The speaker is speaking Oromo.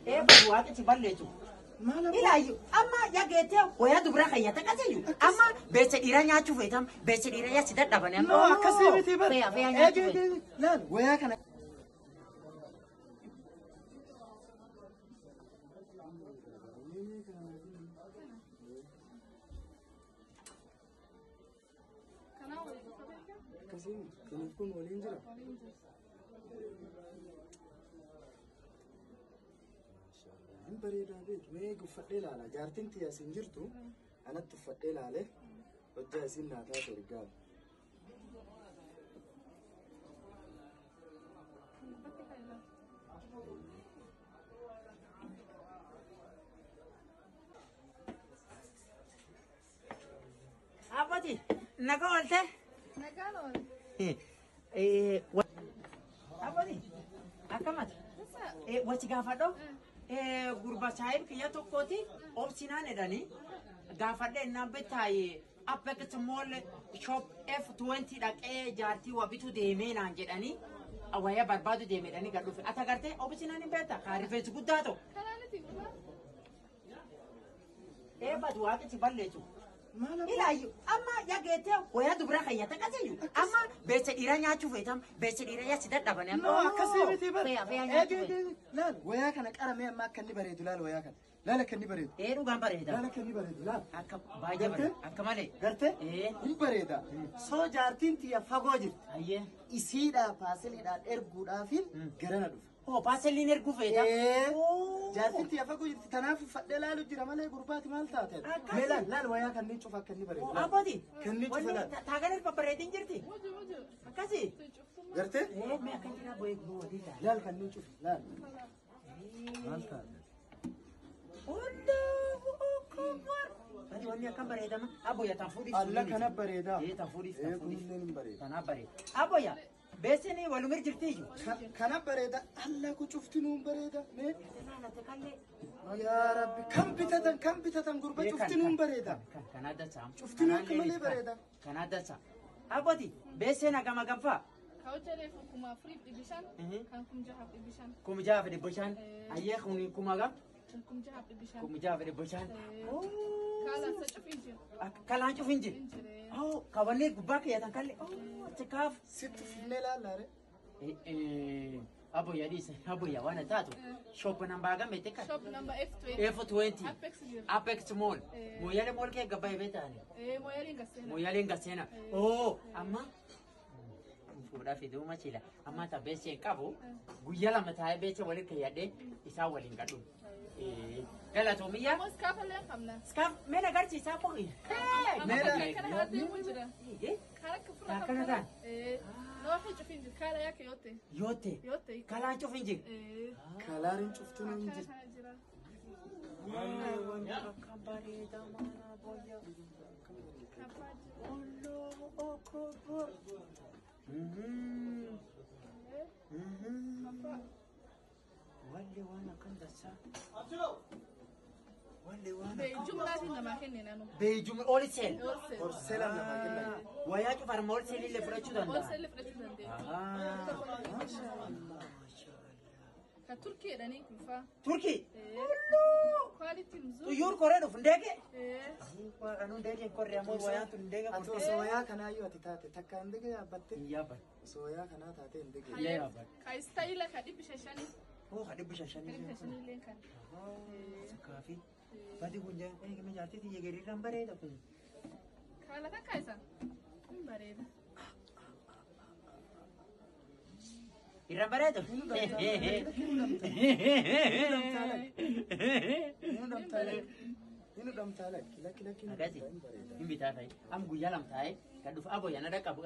Waaqni balleessu. Ilaayu amma yageetee wayaa dubara kayyata qajeelu amma beessa dhiiraa nyaachuu feetam beessa dhiiraa yaasi dadhabanii amma. No, akkasii miti bara. Fe'aa fe'aa nyaachuu feetam. Laal wayaa kana. Akkasii kanaaf kun waliin jira. Hin bareedaa beeku. Mee uffadhee ilaala. Jaartiin tiyya isin jirtu anatti uffadhee ilaale hojjaa isin naa taate ergaa. Abbati nagaa oolte. Nagaan oole. Abbati akkamati wachi gaafadho gurba saayib kiyya tokkooti obsinaan jedhanii gaafadhe innaan bittaaye Apex Mall shop F20 dhaqee jaartii waa bituu deemee naan jedhanii waya barbaadu deemee jedhanii gad dhufe. Ata gartee obsinaan hin beekta kaa rifeensi guddaa ta'u. Kanaan itti gurgura. Eebbatu waaqni balleessu. Ilaayu amma yageetee wayaa dubara kayyata qajeelu amma beessa dhiiraa nyaachuu feetam beessa dhiiraa yaasi dadhabanii No, akkasii miti bara. Fe'aa fe'aa nyaachuu feetam. Laal wayaa kana qaramee amma akka inni bareedu laal wayaa kana. Laal akka inni bareedu. Ee dhugaan bareeda. Laal akka inni bareedu laal. Akka baay'ee bareeda. Akka malee. Gartee? Ee. Hin bareeda. Soo jaartiin tiyya fagoo jirti. Ayyee. Isiidhaa paasiliidhaan erguudhaafin garana dhufa. Oo paaseliin erguu feeta. Ee. Jaartiin tiyya fagoo jirti. Tanaaf uffadhee laalu jira malee gurbaati maal taate? Akkasi. Mee laal laal wayaa kanneen cufa akka inni bareedu. Laal. Abbooti. Kanneen cufa Wanni laal. taagan erga bareedin jirti. Wuju wuju. Akkasi. Cuftummaa. Gartee? Ee mee akka jira bo'ee walii laala. Laal kanneen cufa laal. Maal taate? Allahu akbar. Bari wanni akkam bareedama. Abboya tan fuudhiif. Alla kana bareeda. Ee tan fuudhiif Ee tan fuudhiif. kunillee hin bareeda. Tanaaf bareeda. Abboya beesini walumir jirti iyyuu. Kana bareeda. Alla ku cuftinuun bareeda. Mee Laalate kallee. yaa Rabbi kan bitatan gurba cuftinuun bareeda. Kan adda saam. Cuftinuu akka malee bareeda. Kan adda saam. Abbooti beeseen hagam hagam fa'a? Kaawwacha reefu 4500. Kan 6500. 6500. Ayyee kun kuma hagam? Kan 6500. 6500. Kaalaan sa cufin jira. Kalaan cufin jira. Hin jire. Oh, kawanni gubbaa keeyatan kallee. Oh, achi kaaf. Sitti finnee laallaare. Abboya dhiise. Abboya waan taatu. Shop namba hagam beekte kan? Shop number F20. F20. Apex jira. Apex Mall. Mooyyalee Mall kee gabaa beektaani. Mooyyaleen gaseena. Mooyyaleen gaseena. Oh, amma fuudhaa fiduu machila. Amma ta beeseen qabu guyyaa lama taa'ee beesa waliin keeyyadhee isaan waliin gadhu. Galatoomiyyaa. Ammoo iskaafa illee qabna. Iskaaf mee agarsiisaa boqi. Amma kana kana deemu jira. Karaa akka fura Akkana ta'an? Noofi cufin jira. Kaala yaaka yoote. Yoote. Yoote. Kalaan cufin jira. Kalaariin cuftinuun hin Kana jirti. kana jira. Wanni akka bareeda mana boyya. Kabbaa jira. Allahu akbar. Walli waan akkan dansaa. Walli waan Bee jumlaatiin namaa kennina nu. Beejuma wholesale. Wholesale. Horsela namaa kennan. Wayaa cufarma wholesale illee fudhachuu danda'a. Wholesale fudhachuu dandeenya. Ka Turkii jedhanii kun faa. Turkii. Quality mzuri. Xuyyuur koree dhufu ndeege. Waaqanuu ndeege koree ammoo wayaan tun ndeege Ati kortee. osoo wayaa kanaayyuu ati taate takka hin dhige yaabbatte. Hin yaabban. Osoo wayaa kanaa taate hin dhige. Hin yaabban. Ka istaayila ka 500. Oo ka 500. 500 illee kan. Kaafi. Badi kun jaa kun jaartii tiyya gariirraan bareeda kun. Kaala takka isa. Hin bareeda. Irraan bareedu. Inni dhamtaa lakki. Inni dhamtaa lakki. Lakki lakki. Akkasi. Hin bareeda. Hin bitaa ta'e. Am guyyaa lama taa'ee kan dhufu aboyya na dhaqqabu.